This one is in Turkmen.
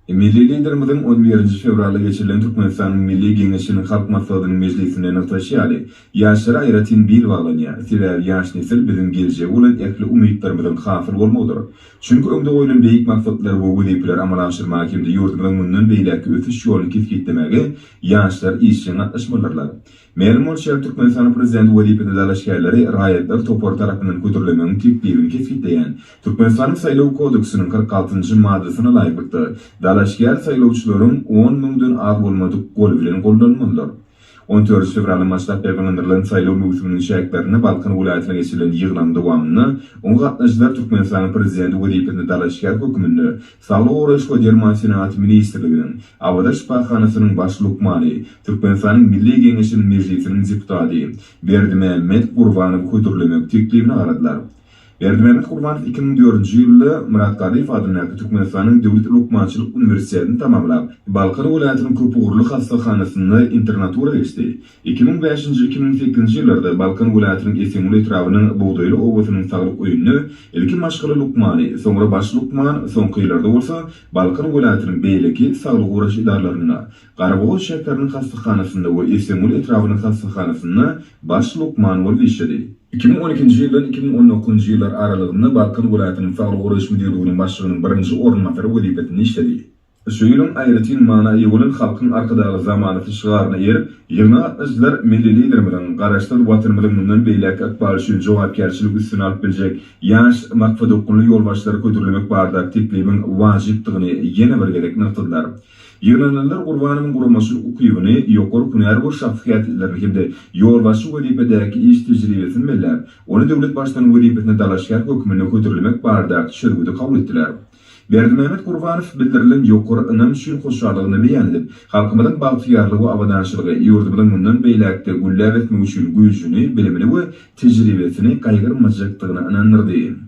Milli Liderimiziň on birinji fewralda geçirilen Türkmenistanyň Milli Geňeşiniň Halk Maslahatynyň mejlisinde nygtaşy ýaly, ýaşlara aýratyn bil baglanýar. Sebäbi ýaş nesil biziň geljege bolan ähli umytlarymyzyň hasyl bolmagydyr. Çünki öňde goýlan beýik maksatlary we wezipeleri amala aşyrmaga hem-de ýurdumyzyň mundan beýläkki ösüş ýoluny kesgitlemäge ýaşlar işjeň gatnaşmalydyrlar. Mälim bolşy ýaly, Türkmenistanyň Prezidenti wezipesine dalaşgärleri raýatlar topary tarapyndan hödürlemegiň teklibini kesgitleýän Türkmenistanyň Saýlaw kodeksiniň 46-njy maddasyna laýyklykda, dalaşgär saýlawçylaryň on müňden az bolmadyk goly bilen gollanmalydyr. On dördünji fewraldan başlap ýaýbaňlandyrylan saýlaw möwsüminiň çäklerinde Balkan welaýatynda geçirilen ýygnagyň dowamynda oňa gatnaşyjylar Türkmenistanyň Prezidenti wezipesine dalaşgär hökmünde Saglygy goraýyş we derman senagaty ministrliginiň Awaza şypahanasynyň baş lukmany, Türkmenistanyň Milli Geňeşiniň Mejlisiniň deputady Berdimämmet Gurbanowy hödürlemek teklibine garadylar. Berdimämmet Gurbanow 2004-nji ýylda Myrat Garryýew adyndaky Türkmenistanyň Döwlet lukmançylyk uniwersitetini tamamlap, Balkan welaýatynyň köpugurly hassahanasynda internatura geçdi. 2005-nji, 2008-nji ýyllarda Balkan welaýatynyň Esenguly etrabynyň Bugdaýly obasynyň saglyk öýünde ilki maşgala lukmany, soňra baş lukman, soňky ýyllarda bolsa Balkan welaýatynyň beýleki saglygy goraýyş edaralarynda, Garabogaz şäheriniň hassahanasynda we Esenguly etrabynyň hassahanasynda baş lukman bolup işledi. 2012-nji ýyldan 2019-njy ýyllar aralygynda Balkan welaýatynyň Saglygy goraýyş müdirliginiň başlygynyň birinji orunbasary wezipesinde işledi. Şu ýylyň aýratyn mana eýe bolan Halkyň Arkadagly zamanasy şygaryna eýerip, ýygnaga gatnaşyjylar Milli Liderimiziň Garaşsyz Watanymyzyň mundan beýläkki ykbaly üçin jogapkärçiligi üstüne alyp biljek ýaş, maksadaokgunly ýolbaşçylary hödürlemek baradaky teklibiň wajypdygyny ýene bir gezek nygtadylar. Ýygnananlar Gurbanowyň guramaçylyk ukybyny, ýokary hünär we şahsy häsiýetlerini hem-de ýolbaşçy wezipedäki iş tejribesini belläp, ony döwlet Baştutany wezipesine dalaşgär hökmünde hödürlemek baradaky çözgüdi kabul etdiler. Berdimämmet Gurbanow bildirilen ýokary ynam üçin hoşallygyny beýan edip, halkymyzyň bagtyýarlygy we abadançylygy, ýurdumyzyň mundan beýläk-de gülläp ösmegi üçin güýjüni, bilimini we tejribesini gaýgyrmajakdygyna ynandyrdy.